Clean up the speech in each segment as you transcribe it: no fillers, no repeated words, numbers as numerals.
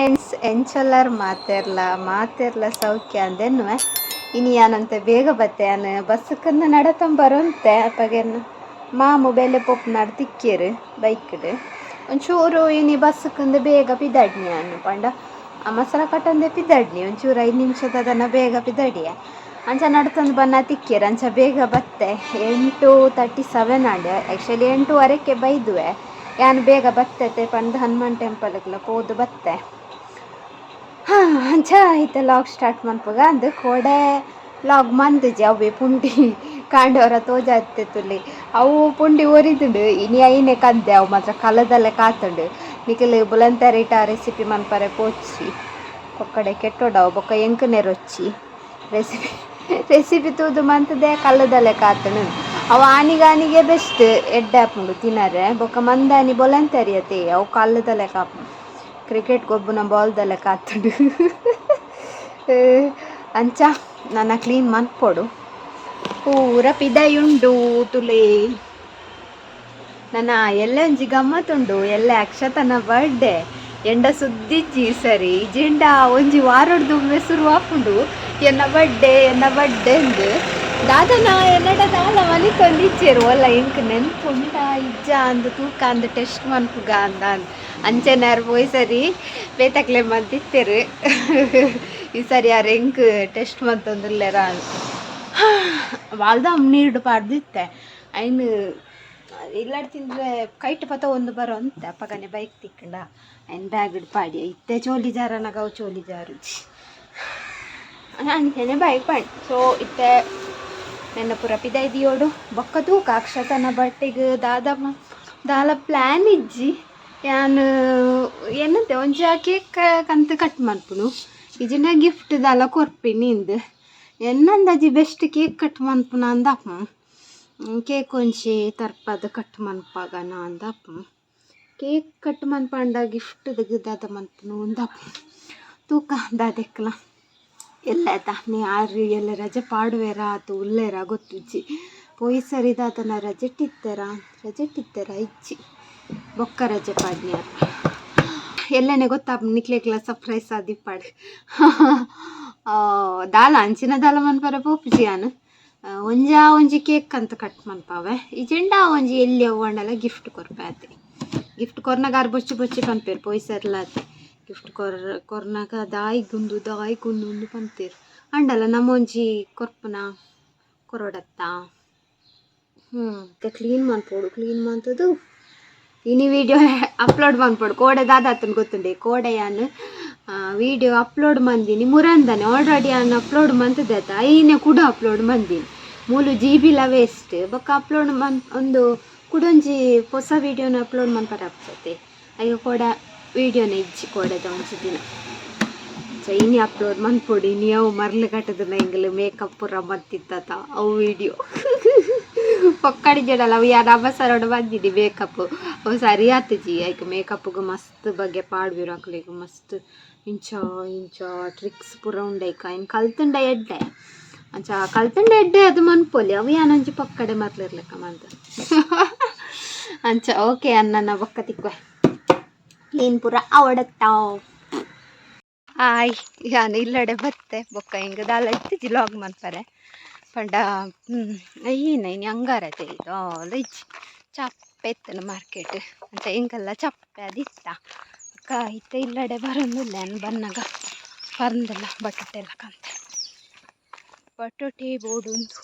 Friends, ಎಂಚೊಲ್ಲರ್ ಮಾತೆರ್ಲ ಮಾತೆರ್ಲ ಸೌಖ್ಯ ಅಂದೆನ್ನುವೆ. ಇನಿ ಯಾನಂತೆ ಬೇಗ ಬತ್ತೆ. ಯಾನ್ ಬಸ್ಸುಕನ್ನ ನಡತೊಂಬರುಂತೆ ಅಪಗೆನ್ನ ಮಾಮು ಬೇಲೆ ಪೋಪುನಾಡ್ ತಿಕ್ಕೇರು ಬೈಕ್ಡ್. ಒಂಚೂರು ಇನಿ ಬಸ್ಸುಕಂದು ಬೇಗ ಪಿದಾಡ್ನಿ ಯಾನ್ ಪಂಡ ಆ ಮಸಾಲ ಕಟ್ಟೊಂದೆ ಪಿದಾಡ್ನಿ. ಒಂಚೂರು 5 ನಿಮಿಷದ ಬೇಗ ಪಿದಾಡಿಯ. ಅಂಚ ನಡತೊಂದು ಬನ್ನ ತಿಕ್ಕೇರು. ಅಂಚ ಬೇಗ ಬತ್ತೆ. 8:37 ಆಂಡ್. ಆ್ಯಕ್ಚುಲಿ 8:30ಕ್ಕೆ ಬೈದುವೆ. ಯಾನ್ ಬೇಗ ಬತ್ತತೆ ಪಂದ್ ಹನುಮಾನ್ ಟೆಂಪಲ್ಗ್ಲ ಪೋದು ಬತ್ತೆ. ಹಾಂ, ಅಂಚ ಇತ್ತೆ ಲಾಗ್ ಸ್ಟಾರ್ಟ್ ಮನ್ಪುಗ ಅಂದ್. ಕೋಡೆ ಲಾಗ್ ಮಂತುಜಿ. ಅವ್ವೆ ಪುಂಡಿ ಕಾಂಡವರ ತೋಜಾತ್ತೆ ತುಲಿ. ಅವು ಪುಂಡಿ ಒರಿದುಂಡು. ಇನಿ ಐನೆ ಕಂದೆ. ಅವು ಮಾತ್ರ ಕಲದಲ್ಲೇ ಕಾತುಂಡು. ನಿಕಲ್ ಬುಲಂತರಿಟ ರೆಸಿಪಿ ಮನ್ಪರೆ ಪೋಚಿ. ಪೊಕ್ಕಡೆ ಕೆಟ್ಟೋಡವು. ಬೊಕ್ಕ ಎಂಕ್ ನೆರೊಚ್ಚಿ ರೆಸಿಪಿ ರೆಸಿಪಿ ತೂದು ಮಂತದೆ ಕಲ್ಲದಲ್ಲೇ ಕಾತುಂಡು. ಅವು ಆನಿಗಾನಿಗೆ ಬೆಸ್ಟ್, ಎಡ್ಡೆ ಆಪುಂಡು ತಿನರೆ. ಬೊಕ್ಕ ಮಂದಾನಿ ಬೊಲಂತರಿ ಅತೆ, ಅವು ಕಲ್ಲದಲ್ಲೇ ಕಾಪುಂಡು. ಕ್ರಿಕೆಟ್ ಗೊಬ್ಬುನ ಬಾಲ್ದಲ್ಲೇ ಕಾತುಂಡು. ಅಂಚ ನನ್ನ ಕ್ಲೀನ್ ಮನ್ಪೊಡು. ಪೂರ ಪಿದಯುಂಡು ತುಲೆ. ನನ್ನ ಎಲ್ಲೆ ಒಂಜಿ ಗಮ್ಮತ್ತುಂಡು. ಎಲ್ಲೆ ಅಕ್ಷತನ ಬರ್ಡೇ. ಎಂಡ ಸುದ್ದಿಜ್ಜಿ ಸರಿ ಜಿಂಡ ಒಂಜಿ ವಾರೊಡ್ದು ಶುರು ಆಪುಂಡು, ಎನ್ನ ಬರ್ಡೇ, ಎನ್ನ ಬರ್ಡೇ ಅಂದು. ದಾದನ ಎನ್ನಡ ದಾಲ ಮನಿತೊಂದಿಚ್ಚೇರು. ಒಲ್ಲ ಎಂಕ್ ನೆನ್ಪುಂಡ ಇಜ್ಜ ಅಂದ್ ತೂಕ ಅಂದ್, ಟೆಸ್ಟ್ ಮನ್ಪುಗ ಅಂದ. ಅಂಚೆನಾರು ಪೋಯ್ ಸರಿ ಬೇತಕ್ಲೆ ಮಂತಿತ್ತೇರು. ಈ ಸರಿ ಯಾರು ಎಂಕ್ ಟೆಸ್ಟ್ ಮಂತೊಂದುಲ್ಲೆರ. ವಾಲ್ದ ನೀರ್ಡ್ ಪಾಡ್ದಿತ್ತೆ. ಐನ್ ಇಲ್ಲಾಡ್ ತಿಂದ್ರೆ ಕೈಟ್ ಪತ ಒಂದು ಬರೋ ಅಂತ. ಅಪ್ಪಗನೆ ಬೈಕ್ ತಿಕ್ಕಂಡ ಐನ್ ಬ್ಯಾಗ್ ಪಾಡಿ ಇತ್ತೆ. ಚೋಲಿ ಜಾರನಾಗ ಅವು ಚೋಲಿ ಜಾರುಜಿ. ಅಂಚೆನೆ ಬೈಕ್ ಪಾಡಿ. ಸೊ ಇತ್ತೆ ನೆನ್ನ ಪೂರ ಪಿದೈದಿಯೋಡು. ಬೊಕ್ಕ ತೂಕ. ಅಕ್ಷತನ ಬಟ್ಟೆಗೆ ದಾದ ದಾಲ ಪ್ಲ್ಯಾನ್ ಇಜ್ಜಿ. ಯಾನ್ ಏನಂತೆ, ಒಂಜಿ ಆ ಕೇಕ್ ಕಂತ್ ಕಟ್ ಮನ್ಪುನು ಇಜಿನ ಗಿಫ್ಟ್ ದಾಲ ಕೊರ್ಪಿನಿ ಇಂದ್. ಎನ್ನಂದಾಜಿ ಬೆಸ್ಟ್ ಕೇಕ್ ಕಟ್ ಮನ್ಪುನ ಅಂದಪ್ಪ. ಕೇಕ್ ಒಂಜಿ ತರ್ಪದ ಕಟ್ ಮನ್ಪಾಗನ ಅಂದಪ್ಪ. ಕೇಕ್ ಕಟ್ ಮನ್ಪಂಡ ಗಿಫ್ಟ್ ದಾದ ಮನ್ಪುನು ಅಂದಪ್ಪ. ತೂಕ ದಾದೆಕ್ಲ ಎಲ್ಲ ಆಯ್ತಾ. ನೀ ಆರು ಎಲ್ಲ ರಜೆ ಪಾಡುವೆರಾ ಆತು ಉಲ್ಲೇರ ಗೊತ್ತುಜ್ಜಿ. ಪೋಯಿ ಸರಿ ದಾದನ ರಜೆಟ್ಟಿತ್ತೆರಾ ರಜೆಟ್ಟಿತ್ತೆರಾ ಇಜ್ಜಿ. ಬೊಕ್ಕ ರಜೆ ಪಾಡ್ನಿಯರ್. ಎಲ್ಲನೆ ಗೊತ್ತಾಪ್ ನಿಕ್ಲೆಗ್ಲ ಸರ್ಪ್ರೈಸ್ ಆದಿಪ್ಪಾಡ್. ದಾಲ ಅಂಚಿನ ದಾಲ ಮನ್ಪರೆ ಪೋಪುಜಿ ಯಾನ್. ಒಂಜಾ ಒಂಜಿ ಕೇಕ್ ಅಂತ ಕಟ್ ಮನ್ಪಾವೆ. ಇಜೆಂಡ ಒಂಜಿ ಎಲ್ಲಿ ಅవ్ವಂಡಲ ಗಿಫ್ಟ್ ಕೊರ್ಪೆ ಆತೆ. ಗಿಫ್ಟ್ ಕೊರ್ನಾಗ ಆರ್ ಬೊಚ್ಚಿ ಬೊಚ್ಚಿ ಪನ್ಪೇರು. ಪೋಯಿ ಸರ್ಲ ಆತೆ ಗಿಫ್ಟ್ ಕೊರ್ನಾಗ ದಾಯಿಗುಂದು ದಾಯಿಗುಂದು ಉಂದು ಪಂತೇರು. ಅಂಡಲ ನಮ್ಮ ಒಂಜಿ ಕೊರ್ಪುನ ಕೊರೊಡತ್ತ. ಕ್ಲೀನ್ ಮನ್ಪೊಡು. ಕ್ಲೀನ್ ಮಂತುದು ಇನಿ ವಿಡಿಯೋ ಅಪ್ಲೋಡ್ ಮನ್ಪೊಡು. ಕೋಡೆ ದಾದಾತನ್ ಗೊತ್ತುಂಡೆ? ಕೋಡೆ ಯಾನ್ ವಿಡಿಯೋ ಅಪ್ಲೋಡ್ ಮಂದಿನಿ ಮುರಂದನೆ. ಆಲ್ರೆಡಿ ಯಾನ್ ಅಪ್ಲೋಡ್ ಮಂತದೆ ಆತ. ಐನೆ ಕೂಡ ಅಪ್ಲೋಡ್ ಮಂದಿನಿ. ಮೂಲು ಜಿಬಿಲ ವೇಸ್ಟ್. ಬೊಕ್ಕ ಅಪ್ಲೋಡ್ ಮನ್ ಒಂದು ಕುಡೊಂಜಿ ಹೊಸ ವಿಡಿಯೋನ ಅಪ್ಲೋಡ್ ಮನ್ಪರೆ ಆಪುಜತೆ. ಅಯ್ಯೋ, ಕೋಡ ವಿಡಿಯೋನ ಇಜ್ಜಿ ಕೋಡೆದ ಒಂಜಿ ದಿನ. ಸೊ ಇನಿ ಅಪ್ಲೋಡ್ ಮನ್ಪೊಡು. ಇನಿ ಅವು ಮರ್ಲು ಕಟ್ಟದ ಎಂಗಲ್ ಮೇಕಪ್ ಪೂರ ಮತ್ತಿತ್ತ ಅವು ವಿಡಿಯೋ ಪೊಕ್ಕಡಿ ಜಡಲ್ಲ. ಅವು ಯಾರು ಅವಸರಡು ಬಂದಿದ್ದಿ ಮೇಕಪ್ ಅವು ಸರಿ ಆತಜಿ. ಐಕ್ ಮೇಕಪ್ಗೆ ಮಸ್ತ್ ಬಗೆ ಪಾಡ್ಬಿರು. ಅಕ್ಲೆಗ್ ಮಸ್ತ್ ಇಂಚ ಇಂಚ ಟ್ರಿಕ್ಸ್ ಪೂರ ಉಂಡೈಕ. ಇನ್ ಕಲ್ತುಂಡ ಎಡ್ಡೆ. ಅಂಚ ಕಲ್ತುಂಡ ಎಡ್ಡೆ ಅದು ಮನ್ಪೊಲಿ. ಅವು ಯಾನೊಂಜಿ ಪೊಕ್ಕಡೆ ಮರ್ಲಿರ್ಲೆಕ್ಕ ಮಂತ. ಅಂಚ ಓಕೆ ಅನ್ನ ಬೊಕ್ಕ ತಿಕ್ವೆ. ಕ್ಲೀನ್ ಪೂರ ಅವಡತ್ತಾವ್. ಆಯ್, ಯಾನ್ ಇಲ್ಲಡೆ ಬತ್ತೆ. ಬೊಕ್ಕ ಹಿಂಗ ದಾಲ ಇತ್ತಿಜಿ ಲಾಗ್ ಮನ್ಪರೆ. ಪಂಡ ಅಯ್ಯನ ಇನಿ ಅಂಗಾರತೆ ದಾಲ ಇಜ್ಜಿ. ಚಪ್ಪೆ ಇತ್ತನ ಮಾರ್ಕೆಟ್. ಅಂಚ ಎಂಕಲ್ಲ ಚಪ್ಪೆ ಅದಿತ್ತ. ಅಕ್ಕ ಇತ್ತೆ ಇಲ್ಲಡೆ ಬರೋದಿಲ್ಲ. ನಾನು ಬನ್ನಗ ಪರ್ಂದಲ್ಲ ಬಟೊಟೆ ಎಲ್ಲ ಕಂತೆ. ಬಟೊಟೆ ಬೋಡುಂದು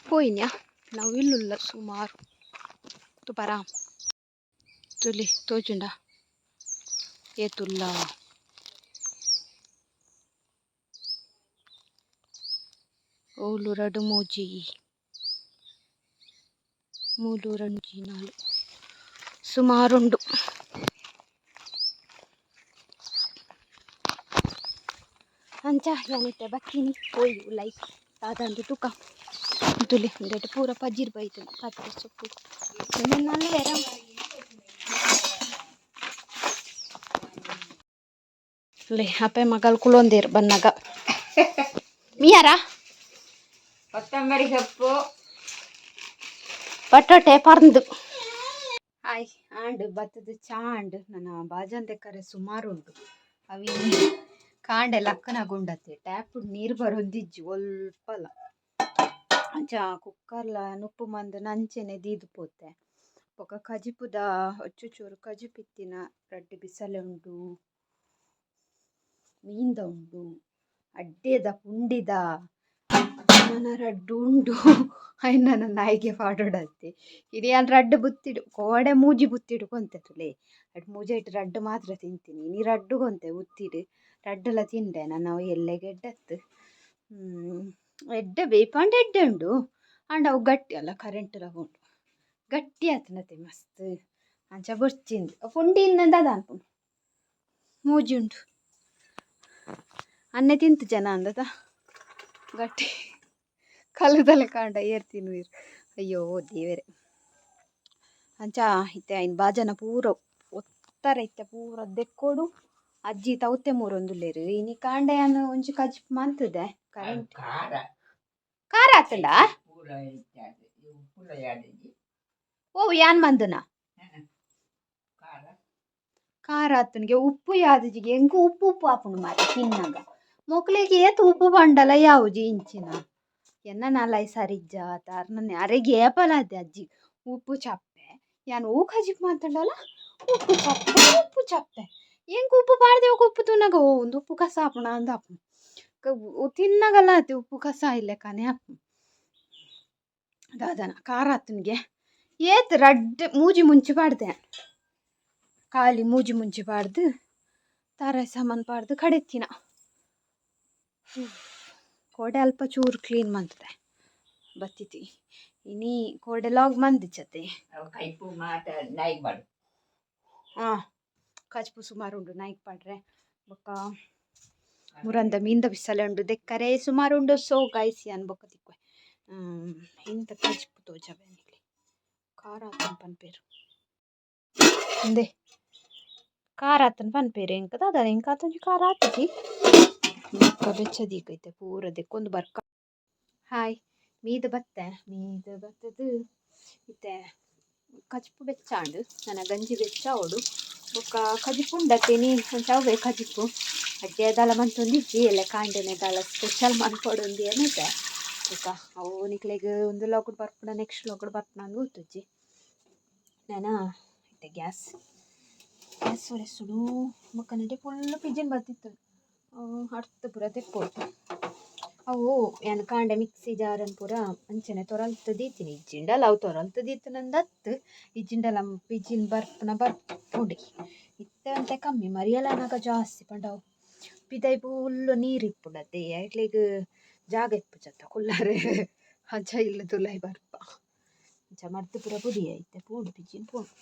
ಪೋಯಿನ್ಯಾ ನಾವು. ಇಲ್ಲುಲ್ಲ ಸುಮಾರು ತುಪರ ತುಲಿ ತೋಜುಂಡ ಏತುಲ್ಲ. ಓಲು ರಡ್ಡ್ ಮೂಜಿ ಮೂಲು ರಂಜಿ ನಾಲ್ ಸುಮಾರುಂಡು. ಅಂಚ ಯಾನಿತ್ತೆ ಬತ್ತಿನಿ. ಪೋಯಿ ಉಲೈ ದಾದಂದು ತುಕ. ತುಲೆ ಉಂದೆಟ್ ಪೂರ ಪಜಿರ್ ಬೈದುಂಡು. ಪತ್ರೆ ಸೊಪ್ಪು ಉಂದೆನ್ ನಲ್ವೆರ. ಲೇ ಅಪ್ಪೆ ಮಗಲ್ ಕುಲೊಂದೇರು ಬನ್ನಗ ಮಿಯಾರ. ಕೊತ್ತಂಬರಿ ಸೊಪ್ಪು. ಬಟೊಟೆ ಪರ್ಂದು. ಹಾಯ್ ಆಂಡ್ ಬತ್ತದ. ಚಾ ಆಂಡ್. ನನ್ನ ಬಾಜಂತೆ ಕರೆ ಸುಮಾರು ಉಂಟು. ಅವಿನಿ ಕಾಂಡೆ ಲಕ್ಕನ ಗುಂಡತ್ತೆ ಟ್ಯಾಪ್ ನೀರು ಬರೊಂದಿಜ್ಜಿ ಒಲ್ಪಲ. ಅಂಚ ಕುಕ್ಕರ್ಲ ನುಪ್ಪು ಮಂದು ನಂಚೆನೆ ದೀದ್ ಪೋತೆ. ಬೊಕ ಕಜಿಪುದ ಒಚ್ಚುಚೂರು ಕಜಿಪಿತ್ತಿನ ರಡ್ಡ್ ಬಿಸಲೆ ಉಂಡು, ಮೀನ್ದ ಉಂಡು, ಅಡ್ಡೆದ ಪುಂಡಿದ ನನ ರಡ್ಡ್ ಉಂಡು. ಐನ್ ನನ ನಾಯಿಗೆ ಪಾಡೊಡತ್ತೆ. ಇನಿ ಯಾನ್ ರಡ್ಡ್ ಬುತ್ತಿಡು ಕೋಡೆ ಮೂಜಿ ಬುತ್ತಿಡು ಕೊಂತೆ ತುಲೆ ಅಡ್ ಮೂಜೈಟ್ ರಡ್ಡ್ ಮಾತ್ರ ತಿಂತೀನಿ. ಇನಿ ರಡ್ಡ್ ಕೊಂತೆ ಬುತ್ತಿಡು ರಡ್ಡಲ ತಿಂಡೆ. ನನ ಅವು ಎಲ್ಲೆಗ್ ಎಡ್ಡತ್ತು. ಎಡ್ಡೆ ಬೇಯ್ಪಾಂಡ ಎಡ್ಡೆ ಉಂಡು, ಆಂಡ ಅವು ಗಟ್ಟಿ ಅಲ್ಲ, ಕರೆಂಟ್ ಉಂಡು, ಗಟ್ಟಿ ಆತುಂಡತೆ ಮಸ್ತ್. ಅಂಚ ಬೊರ್ಚಿಂದು ಪುಂಡಿ ದಾದ ಅನ್ಪುಂಡು. ಮೂಜಿ ಉಂಡು. ಅನ್ನೆ ತಿಂತು ಜನ ಅಂದತ ಗಟ್ಟಿ ಕಲ್ಲುದಲೆ ಕಾಂಡ ಏರ್ ತಿನ್ನುವೆರ್. ಅಯ್ಯೋ ದೇವೆರೆ. ಅಂಚ ಇತ್ತೆ ಐನ್ ಬಾಜನ ಪೂರ ಒತ್ತರ ಇತ್ತೆ ಪೂರ ದೆಕ್ಕೊಡು. ಅಜ್ಜಿ ತೌತೆ ಮೂರೊಂದುಲ್ಲೆರ್. ಇನಿ ಕಾಂಡೆ ಯಾನ್ ಒಂಜಿ ಕಜಿಪು ಮಂತುದೆ. ಕರೆಂಟ್ ಖಾರ. ಖಾರ ಆತುಂಡ. ಪೂರ ಇತ್ಯಾದಿ ಉಪ್ಪುಲ ಯಾದಿಜಿ. ಓ ಯಾನ್ ಮಂದುನ ಖಾರ. ಖಾರ ಆತುಂಡ್ಗೆ, ಉಪ್ಪು ಯಾದಿಜಿಗೆ. ಎಂಕ್ ಉಪ್ಪು ಉಪ್ಪು ಆಪುಂಡು ಮಾರ್ರೆ ತಿನ್ನಗ. ಮೊಕ್ಲೆಗ್ ಏತ್ ಉಪ್ಪು ಪಂಡಲ ಯಾವುಜಿ ಇಂಚಿನ. ಎನ್ನ ನಾಲಾಯಿ ಸರಿ ಇಜ್ಜ ಅರ್ನ ಅರೆಗ್ ಏಪಲ ಅದೇ ಅಜ್ಜಿ ಉಪ್ಪು ಚಪ್ಪೆ. ಯಾನ್ ಓ ಕಜಿಪು ಮಂತುಂಡಲ ಉಪ್ಪು ಚಪ್ಪೆ ಉಪ್ಪು ಚಪ್ಪೆ. ಎಂಕ್ ಉಪ್ಪು ಪಾಡ್ದೆ ಉಪ್ಪು ತೂನಗ ಓ ಉಂದು ಉಪ್ಪು ಕಸ ಆಪುಂಡ ಅಂದ್ ಆಪುಂಡು. ತಿನ್ನಗಲ ಅತೆ ಉಪ್ಪು ಕಸ ಆಯಿಲೆಕ್ಕನೆ ಆಪುಂಡು. ದಾದನ ಖಾರ ಆತುಂಡ್ಗೆ. ಏತ್ ರಡ್ಡ್ ಮೂಜಿ ಮುಂಚಿ ಪಾಡ್ದೆ, ಖಾಲಿ ಮೂಜಿ ಮುಂಚಿ ಪಾಡ್ದು ತಾರಾಯಿ ಸಾಮಾನ್ ಪಾಡ್ದು ಕಡೆತ್ತಿನ. ಕೋಡೆ ಅಲ್ಪ ಚೂರು ಕ್ಲೀನ್ ಮಂತುದೆ ಬತ್ತಿತಿ. ಇನಿ ಕೋಡೆ ಲಾಗ್ ಮಂದಿಚ್ಚತೆ. ಅವು ಕೈಪು ಮಾತ ನಾಯಿಗ್ ಬಾಡು. ಕಜ್ಪು ಸುಮಾರು ಉಂಡು ನಾಯಿಗ್ ಪಾಡ್ರೆ. ಬೊಕ್ಕ ಮುರಂದ ಮೀನ್ದ ಬಿಸಲೆ ಉಂಡು, ದೆಕ್ಕರೆ ಸುಮಾರು ಉಂಡು. ಸೋ ಗೈಸ್, ಯಾನ್ ಬೊಕ್ಕ ತಿಕ್ಕುವೆ. ಇಂತ ಕಜ್ಪು ತೋಜಾವೆ ನಿಕ್ಲೆ. ಖಾರ ಆತುಂಡು ಪನ್ಪೆರ್. ಉಂದೆ ಖಾರ ಆತುಂಡು ಪನ್ಪೆರ್. ಎಂಕ್ ದಾದ ಎಂಕ್ ಆತೊಂಜಿ ಖಾರ ಆತುಜಿ. ಬೊಕ್ಕ ಬೆಚ್ಚ ದೀಕೈತೆ ಪೂರ ದೆಕ್ಕೊಂದು ಬರ್ಕ. ಹಾಯ್, ಮೀದ್ ಬತ್ತೆ. ಮೀದ್ ಬತ್ತದು ಇತ್ತೆ ಕಜಿಪು ಬೆಚ್ಚ ಆಂಡ್. ನನ ಗಂಜಿ ಬೆಚ್ಚ ಆವೊಡು. ಬೊಕ್ಕ ಕಜಿಪು ಉಂಡತ್ತೇನಿ. ಅಂಚ ಅವ್ವೆ ಕಜಿಪು ಅಡ್ಡೆ ದಾಲ ಮಂತೊಂದಿಜ್ಜಿ. ಎಲ್ಲೆ ಕಾಂಡೆನೆ ದಾಲ ಸ್ಪೆಷಲ್ ಮನ್ಪೊಡುಂದು ಎನ್ನುದೆ. ಬೊಕ್ಕ ಅವು ನಿಕ್ಲೆಗ್ ಒಂದು ಲಾಗ್ಡ್ ಬರ್ಪುಂಡ ನೆಕ್ಸ್ಟ್ ಲಾಗ್ಡ್ ಬರ್ಪುಂಡ ಅಂದ್ ಗೊತ್ತುಜ್ಜಿ. ನನ ಇತ್ತೆ ಗ್ಯಾಸ್ ಗ್ಯಾಸ್ ಒರೆಸೊಡು. ಬೊಕ್ಕ ನೆಟೆ ಫುಲ್ ಪಿಜಿನ್ ಬತ್ತಿತ್ತು, ಅರ್ತ್ ಪೂರ ದೆಕ್ಕೊಡು. ಅವು ಯಾನ್ ಕಾಂಡೆ ಮಿಕ್ಸಿ ಜಾರನ್ ಪೂರ ಅಂಚನೆ ತೊರಲ್ತ್ ದೀತಿನಿ. ಇಜ್ಜಿಂಡಲ ಅವು ತೊರಲ್ತ್ ದೀತಿನಂದತ್, ಇಜ್ಜಿಂಡಲ ಪಿಜಿನ್ ಬರ್ಪುನ ಬರ್ಪುಂಡೆ. ಇತ್ತೆ ಒಂತೆ ಕಮ್ಮಿ, ಮರಿಯಲ ಆನಗ ಜಾಸ್ತಿ. ಪಂಡ ಅವು ಪಿದಯಿ ಫುಲ್ಲು ನೀರು ಇಪ್ಪುಂಡತೆ, ಐಕ್ಲೆಗ್ ಜಾಗ ಇಪ್ಪುಜತ್ತ ಕುಲ್ಲರೆ. ಅಂಚ ಇಲ್ಲ್ ತುಲಾಯಿ ಬರ್ಪ. ಅಂಚ ಮರ್ದ್ ಪೂರ ಬುಡಿಯೆ. ಇತ್ತೆ ಪೋಂಡು ಪಿಜಿನ್ ಪೋಂಡು.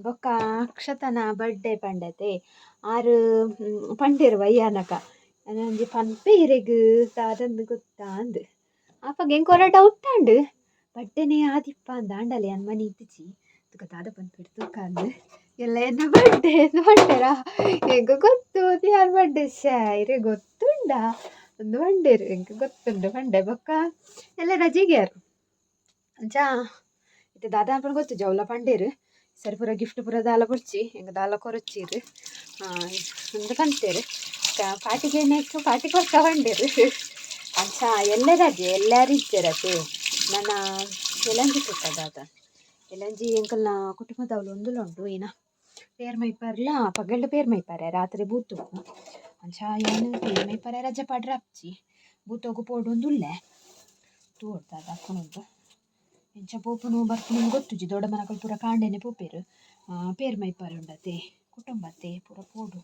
ಬೊಕ್ಕ ಅಕ್ಷತನ ಬರ್ಡೇ ಪಂಡತೆ. ಆರ್ ಪಂಡೆರ್ ಬಯ್ಯಾನಕ ಒಂಜಿ ಪನ್ಪೆ ಇರೆಗ್ ದಾದಂದ್ ಗೊತ್ತಾ ಅಂದ್. ಅಪಗ ಎಂಕ್ ಒರ ಡೌಟ್ ಆಂಡ್, ಬರ್ಡೇನೇ ಆದಿಪ್ಪ ಅಂದ್. ಆಂಡಲ ಯಾನ್ ಮನಿ ಇತ್ತಿಜಿ. ತುಕ ದಾದ ಪನ್ಪೆರ್ ತೂಕ ಅಂದ್. ಎಲ್ಲ ಎನ್ನ ಬರ್ಡೇ ಅಂದ್ ಪಂಡೆರಾ. ಎಂಕ್ ಗೊತ್ತು ಯಾನ್ ಬರ್ಡೇ. ಶ್ಯಾ ಇರೆಗ್ ಗೊತ್ತುಂಡಾ ಅಂದ್ ಪಂಡೆರ್. ಎಂಕ್ ಗೊತ್ತುಂಡು ಪಂಡೆ. ಬೊಕ್ಕ ಎಲ್ಲ ರಜೆಗೆ ಯಾರು. ಅಂಚ ಇತ್ತೆ ದಾದ ಅನ್ಪುಂಡು ಗೊತ್ತುಜ್ಜಿ. ಅವ್ಲ ಪಂಡೆರ್ ಸರಿ ಪೂರ ಗಿಫ್ಟ್ ಪೂರ ದಾಲ ಬೊಡ್ಚಿ, ಎಂಕ್ ದಾಲ ಕೊರೊಚ್ಚಿರ್ ಅಂದ್ ಪಂತೆರ್. ಪಾರ್ಟಿಗೆ ನೆಕ್ಸ್ಟ್ ಪಾರ್ಟಿ ಕೊರ್ಕ ಪಂಡೆರ್. ಅಂಚ ಎಲ್ಲೆ ರಜೆ, ಎಲ್ಲಾರು ಇಜ್ಜೆರತೆ. ನನ ಎಲ್ಲಂಜಿ ತೂಕ ದಾದ. ಎಲ್ಲಂಜಿ ಎಂಕಲ್ನ ಕುಟುಂಬದವ್ಲು ಒಂದುಲ ಉಂಡು. ಏನ ಪೇರ್ ಮೈಪರ್ಲ ಪಗೆಲ್ಡ್ ಪೇರ್ ಮೈಪರೆ, ರಾತ್ರೆ ಬೂತೊಗು. ಅಂಚ ಯಾನ್ ಪೇರ್ ಮೈಪರೆ ರಜೆ ಪಾಡ್ರೆ ಆಪುಜಿ, ಬೂತೊಗು ಪೋಡೊಂದುಲ್ಲೆ. ತೂವೊಡು ದಾದ ಆಪುಂಡು, ಎಂಚ ಪೋಪುನು ಬರ್ಪುನು ಗೊತ್ತುಜ್ಜಿ. ದೊಡ್ಡಮ್ಮನಕುಲು ಪೂರ ಕಾಂಡೆನೆ ಪೋಪೆರ್. ಪೇರ್ ಮೈಪರೆ ಉಂಡತೆ, ಕುಟುಂಬತೆ ಪೂರ ಪೋಡು.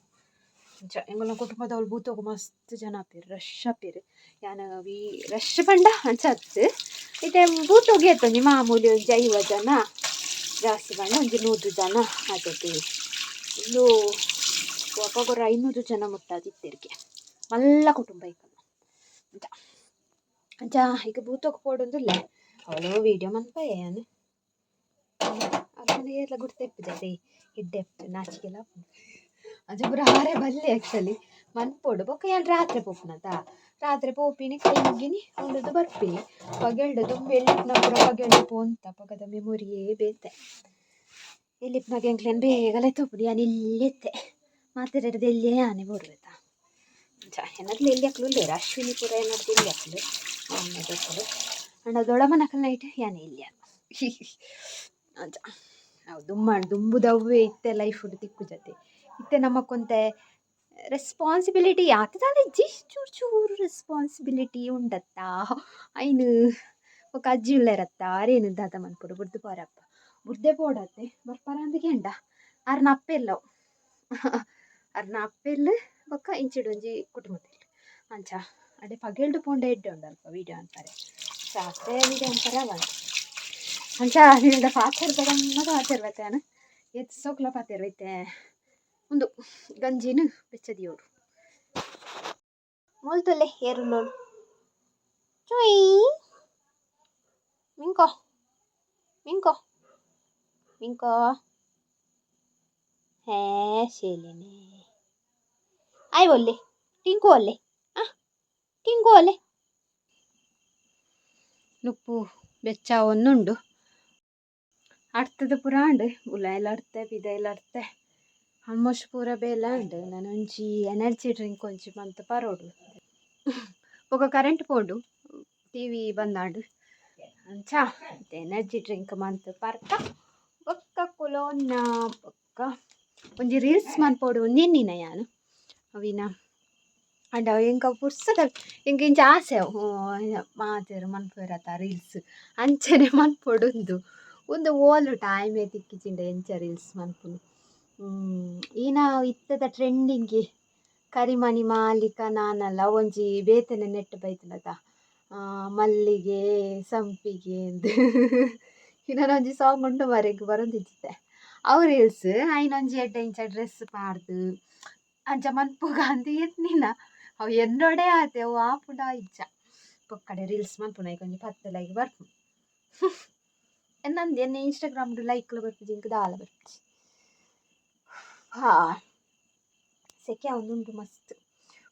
ಅಂಚ ಎಂಕಲ್ನ ಕುಟುಂಬದವ್ಲು ಬೂತೊಗು ಮಸ್ತ್ ಜನ ಆಪೆರ್, ರಶ್ ಆಪೆರ್. ಯಾನ್ ವಿ ರಶ್ ಪಂಡ ಅಂಚ ಅತ್ತ್. ಇತ್ತೆ ಬೂತೊಗು ಏತೊಂಜಿ ಮಾಮೂಲಿ ಒಂಜಿ 50 ಜನ, ಜಾಸ್ತಿ ಪಂಡ ಒಂಜಿ 100 ಜನ ಆತತೆ. ಉಂದು ಅಪಗೊರ 500 ಜನ ಮುಟ್ಟಾದಿತ್ತೆರ್ಗೆ. ಮಲ್ಲ ಕುಟುಂಬ ಎಂಕಲ್ನ. ಅಂಚ ಅಂಚ ಈಗ ಬೂತೊಗು ಪೋಡೊಂದುಲ್ಲೆ. ಅವಳು ವೀಡಿಯೋ ಮನ್ಪಯೆ ಯಾನ್. ಅಲ್ಪನ ಏರ್ಲ ಗುರ್ತ ಇಪ್ಪುಜತೆ, ಎಡ್ಡೆ ಇಪ್ಪು, ನಾಚಿಕೆಲ ಆಪುಂಡು. ಅಂಚ ಪೂರ ಆರೆ ಬಲ್ಲೆ ಆ್ಯಕ್ಚುಲಿ ಮನ್ಪೊಡು. ಬೊಕ್ಕ ಯಾನ್ ರಾತ್ರೆ ಪೋಪುನತ, ರಾತ್ರೆ ಪೋಪಿನಿ, ಕೈ ಮುಗಿನಿ, ಉಂಡುದು ಬರ್ಪಿನಿ. ಪಗೆಲ್ಡ್ ದುಂಬು ಎಲ್ಲಿಪ್ಪುನ ಪೂರ ಪಗೆಲ್ಡ್ ಪೋಂತ. ಅಪಗದ ಮೆಮೊರಿಯೇ ಬೇತೆ. ಎಲ್ಲಿಪ್ಪನಾಗ ಎಂಕ್ಲೇನು ಬೇಗ ಲೆತ್ತೋಪುಡಿ ಯಾನ್ ಇಲ್ಲಿತ್ತೆ ಮಾತೆರೆಡ್ದು ಎಲ್ಲಿಯೇ ಯಾನೆ ಬೋಡ್ಬೇತಾ ಚ ಎನ್ನದ್ಲು ಎಲ್ಲಿ ಹಾಕ್ಲು ಉಲ್ಲೇರು ಅಶ್ವಿನಿ ಪೂರ ಏನಾದ್ರು ಎಲ್ಲಿ ಹಾಕ್ಲು ಅವನ ಅಂಡ ದೊಡಮನಕಲ್ ನೈಟ್ ಯಾನೆ ಇಲ್ಲಿ ಅಂಚ ಅವು ದುಮ್ಮ ದುಂಬುದವ್ವೇ ಇತ್ತೆ ಲೈಫ್ ತಿಕ್ಕು ಜೊತೆ ಇತ್ತೆ ನಮಕೊಂತೆ ರೆಸ್ಪಾನ್ಸಿಬಿಲಿಟಿ ಆತದಾಲ ಇಜ್ಜಿ ಚೂರು ಚೂರು ರೆಸ್ಪಾನ್ಸಿಬಿಲಿಟಿ ಉಂಡತ್ತಾ ಐನು ಬೊಕ ಅಜ್ಜಿ ಉಲ್ಲೇರತ್ತ ಆರೇನು ದಾದ ಮನ್ಪೊಡು ಬುಡ್ದು ಪೋರಪ್ಪ ಬುಡ್ದೆ ಪೋಡತ್ತೆ ಬರ್ಪರ ಅಂದ್ ಕೇಂಡ ಆರ್ನ ಅಪ್ಪೆಲ್ಲವು ಅರ್ನ ಅಪ್ಪೆಲ್ಲು ಬೊಕ್ಕ ಇಂಚಿಡ್ ಒಂಜಿ ಕುಟುಂಬದೆಲ್ಲು ಅಂಚ ಅಡೆ ಪಗೆಲ್ಡ್ ಪೋಂಡ ಎಡ್ಡೆ ಉಂಡು ಅಲ್ಪ ವೀಡಿಯೋ ಅಂತಾರೆ ಸಾತೆ ವೀಡಿಯೋ ಅಂತಾರೆ ಅವ ಅಂಚ ನಿಲ್ದ ಪಾತೆರ್ದ ಗಮ್ಮದ ಪಾತೆರ್ಬತ್ತೆ ಏತ್ ಸೋಕ್ಲ ಪಾತೆರ್ಬೈತೆ ಉಂದು ಗಂಜಿನ ಬೆಚ್ಚದಿಯೋಡು ಮೊಲ್ತೊಲ್ಲೆ ಏರುಲ್ಲೋಳು ಚುಯ್ ಮಿಂಕೋ ಮಿಂಕೋ ಮಿಂಕೋ ಹೇ ಶೇಲಿನಿ ಆಯ್ ಒಲ್ಲೆ ಟಿಂಕು ಒಲ್ಲೆ ಆ ಟಿಂಕು ಒಲ್ಲೆ ನುಪ್ಪು ಬೆಚ್ಚ ಒಂದುಂಡು ಅಡ್ತದ ಪೂರ ಉಂಡು ಉಲಾಯಲ ಅಡ್ತೆ ಪಿದೈಲ ಅಡ್ತೆ ಆಲ್ಮೋಸ್ಟ್ ಪೂರ ಬೇಲ ಉಂಡು ನಾನೊಂಜಿ ಎನರ್ಜಿ ಡ್ರಿಂಕ್ ಒಂಜಿ ಮಂತ್ ಪರೋಡು ಬೊಕ ಕರೆಂಟ್ ಪೋಂಡು ಟಿವಿ ಬಂದಾಂಡು ಅಂಚ ಎನರ್ಜಿ ಡ್ರಿಂಕ್ ಮಂತ್ ಪರ್ಕ ಬೊಕ್ಕ ಕುಲೋನ್ನ ಬೊಕ್ಕ ಒಂಜಿ ರೀಲ್ಸ್ ಮನ್ಪೊಡು ಒಂದೆನ್ನಿನ ಯಾನ್ ಅವಿನ ಅಂಡ ಎಂಕ ಪುರ್ಸದ ಎಂಕ್ ಇಂಚ ಆಸೆ ಮಾತೆರ್ ಮನ್ಪುವೆರತ ರೀಲ್ಸ್ ಅಂಚನೆ ಮನ್ಪೊಡುಂದು ಉಂದು ಓಲು ಟೈಮೇ ತಿಕ್ಕಿಜಿಂಡ ಎಂಚ ರೀಲ್ಸ್ ಮನ್ಪುನು ಈನ ಇತ್ತೆದ ಟ್ರೆಂಡಿಂಗ್ ಕರಿಮಣಿ ಮಾಲಿಕ ನಾನಲ್ಲ ಒಂಜಿ ಬೇತೆನೆ ನೆಟ್ ಬೈತ್ಂಡತ ಮಲ್ಲಿಗೆ ಸಂಪಿಗೆ ಅಂದ್ ಇನ್ನೊಂಜಿ ಸಾಂಗ್ ಉಂಡು ಮಾರ್ರೆ ಎಂಕ್ ಬರೊಂದಿಜ್ಜಿತ್ತೆ ಅವು ರೀಲ್ಸ್ ಐನೊಂಜಿ ಎಡ್ಡೆ ಇಂಚ ಡ್ರೆಸ್ ಪಾಡ್ದ್ ಅಂಚ ಮನ್ಪುಗ ಅಂದ್ ಎನ್ನಿನ ಅವು ಎನ್ನೋಡೆ ಆತೆ ಅವು ಆಪುಂಡ ಇಜ್ಜ ಬೊಕ್ಕಡೆ ರೀಲ್ಸ್ ಮನ್ಪುನ ಐಕ್ ಒಂಜಿ ಪತ್ತ್ ಲೈಕ್ ಬರ್ಪುಂಡು ಎನ್ನಂದ್ ಎನ್ನ ಇನ್ಸ್ಟಾಗ್ರಾಮ್ ಡ್ ಲೈಕ್ ಲ ಬರ್ಪುಜಿ ಎಂಕ್ ದಾಲ ಬರ್ಪುಜಿ ಹಾ ಸೆಕೆ ಆವೊಂದುಂಡು ಮಸ್ತ್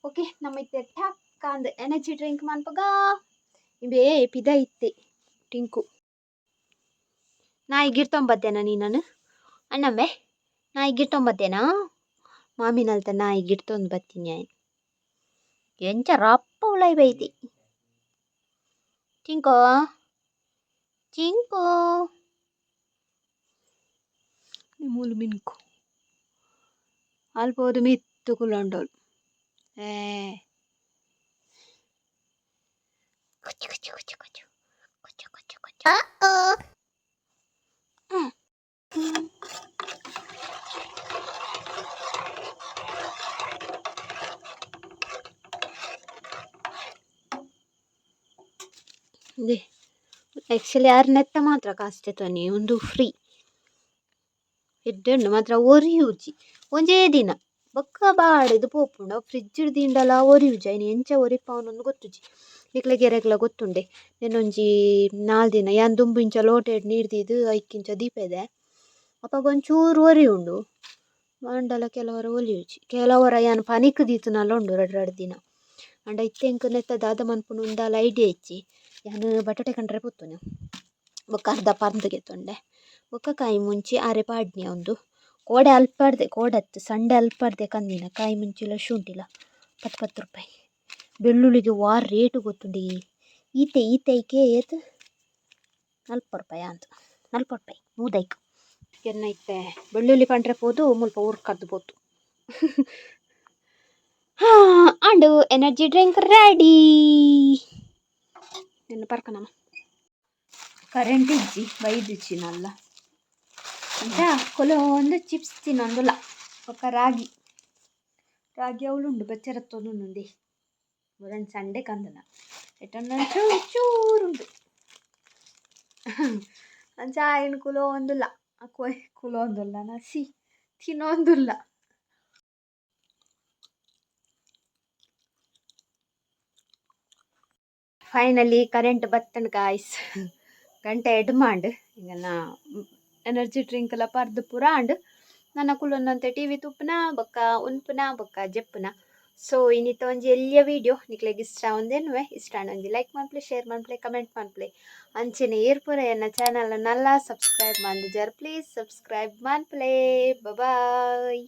ಓಕೆ ನಮ ಇತ್ತೆ ಠಕ್ ಅಂದ್ ಎನರ್ಜಿ ಡ್ರಿಂಕ್ ಮನ್ಪುಗ ಇಂಬೆ ಪಿದ ಇತ್ತೆ ಟಿಂಕು ನಾಯಿ ಗಿರ್ತೊಂಬತ್ತೇನ ನೀನನು ಅಣ್ಣಂಬೆ ನಾಯಿ ಗಿರ್ತೊಂಬತ್ತೇನಾ ಮಾಮಿನಲ್ತ ನಾಯಿ ಗಿರ್ತೊಂದು ಬತ್ತೀನಿ ಆಯ್ ಎಂಚ ರಪ್ಪ ಉಲಾಯಿ ಬೈದಿ ಟಿಂಕೋ ಟಿಂಕು ಮೂಲು ಮಿನ್ಕು ಅಲ್ಪ ಪೋದು ಮಿತ್ತ್ ಕುಲ್ಲೊಂಡೋಲು ಏ ಕುಚ್ಚು ಕುಚ್ಚು ಕುಚ್ಚು ಕುಚ್ಚು ಕುಚ್ಚು ಕುಚ್ಚು ಕುಚ್ಚು ಇಂದೇ ಆ್ಯಕ್ಚುಲಿ ಆರ್ ನೆತ್ತ ಮಾತ್ರ ಕಾಸ್ತೆ ತೊನಿ ಉಂದು ಫ್ರೀ ಎಡ್ಡೆ ಉಂಡು ಮಾತ್ರ ಒರಿಯುಜಿ ಒಂಜೇ ದಿನ ಬೊಕ್ಕ ಬಾಡೆದ್ ಪೋಪುಂಡು ಅವು ಫ್ರಿಜ್ ಡ್ ದೀಂಡಲ ಒರಿಯುಜಿ ಐನ್ ಎಂಚ ಒರಿಪಾವುನಂದ್ ಗೊತ್ತುಜಿ ನಿಕ್ಲೆಗ್ ಏರೆಗ್ಲ ಗೊತ್ತುಂಡೆ ನೆನೊಂಜಿ ನಾಲ್ ದಿನ ಯಾನ್ ದುಂಬು ಇಂಚ ಲೋಟೆಡ್ ನೀರ್ ದೀದ್ ಐಕ್ ಇಂಚ ದೀಪೆದೆ ಅಪಗ ಒಂಚೂರು ಒರಿಯುಂಡು ಆಂಡಲ ಕೆಲವೊರ ಒಲಿಯುಜಿ ಕೆಲವೊರ ಯಾನ್ ಪನಿಕ್ ದೀತುನಲ ಉಂಡು ರಡ್ಡ್ ರಡ್ಡ್ ದಿನ ಆಂಡ ಇತ್ತೆ ಎಂಕ್ ನೆತ್ತ ದಾದ ಮನ್ಪುನು ದಾಲ ಐಡಿಯಾ ಇಜ್ಜಿ ಯಾನ್ ಬಟಾಟೆ ಕಂಡ್ರೆ ಪೋತುನೆ ಬೊಕ್ಕ ಅರ್ಧ ಪರ್ಂದ್ ಗೆತೊಂಡೆ ಬೊಕ್ಕ ಕಾಯಿ ಮುಂಚಿ ಅರೆ ಪಾಡ್ನೆ ಉಂದು ಕೋಡೆ ಅಲ್ಪರ್ದೆ ಕೋಡೆ ಅತ್ತ್ ಸಂಡೆ ಅಲ್ಪರ್ದೆ ಕಂದಿನ ಕಾಯಿ ಮುಂಚಿಲ ಶುಂಠಿಲ ಪತ್ತು ಪತ್ತು ರೂಪಾಯಿ ಬೆಳ್ಳುಳ್ಳಿಗೆ ವಾ ರೇಟು ಗೊತ್ತುಂಡು ಈತೆ ಈತೆ ಐಕೆ ಏತ್ ನಲ್ಪ ರೂಪಾಯಿ ಅಂತ ನಲ್ಪ ರೂಪಾಯಿ ನೂದೈಕ್ ಎನ್ನ ಇತ್ತೆ ಬೆಳ್ಳುಳ್ಳಿ ಪಂಡ್ರೆ ಪೋದು ಮುಲ್ಪ ಉರ್ಕದ್ದು ಪೋತು ಅಂಡು ಎನರ್ಜಿ ಡ್ರಿಂಕ್ ರೆಡಿ ನಿನ್ನ ಪರ್ಕನಮ್ಮ ಕರೆಂಟ್ ಇಜ್ಜಿ ಬೈದುಚ್ಚಿ ನಲ್ಲ ಅಂತ ಕೊಲೊಂದು ಚಿಪ್ಸ್ ತಿನ್ನೊಂದುಲ್ಲ ಬೊಕ್ಕ ರಾಗಿ ರಾಗಿ ಅವಳುಂಡು ಬೆಚ್ಚರತ್ತೊಂದುಂಡು ಮುರನ್ ಸಂಡೆ ಕಂದನ ಎಟನ್ನ ಚೂರು ಚೂರುಂಡು ಅಂಚ ಆಯ್ನ್ ಕುಲೊಂದುಲ್ಲ ಕೊಯ್ ಕುಲೊಂದುಲ್ಲ ನಸಿ ತಿನ್ನೊಂದುಲ್ಲ ಫೈನಲಿ ಕರೆಂಟ್ ಬತ್ತಂಡ್ ಗಾಯ್ಸ್ ಗಂಟೆ ಎಡ್ಮಾಂಡ್ ಇಂಗನ ಎನರ್ಜಿ ಡ್ರಿಂಕ್ ಎಲ್ಲ ಪರ್ದು ಪೂರ ಆಂಡ್ ನನ್ನ ಕುಲ್ಲೊಂದಂತೆ ಟಿವಿ ತುಪ್ಪುನ ಬೊಕ್ಕ ಉನ್ಪುನ ಬೊಕ್ಕ ಜೆಪ್ಪುನ ಸೊ ಇನಿತ ಒಂಜಿ ಎಲ್ಯ ವಿಡಿಯೋ ನಿಕ್ಲೆಗ್ ಇಷ್ಟ ಒಂದೇನುವೆ. ಇಷ್ಟ ಆಂಡ ಒಂಜಿ ಲೈಕ್ ಮನ್ಪುಲೆ, ಶೇರ್ ಮನ್ಪುಲೆ, ಕಮೆಂಟ್ ಮನ್ಪುಲೆ. ಅಂಚೆನೆ ಏರ್ ಪೂರ ಎನ್ನ channel Nalla subscribe ಮಂದಿಜರ್, please subscribe ಮನ್ಪುಲೆ. Boy.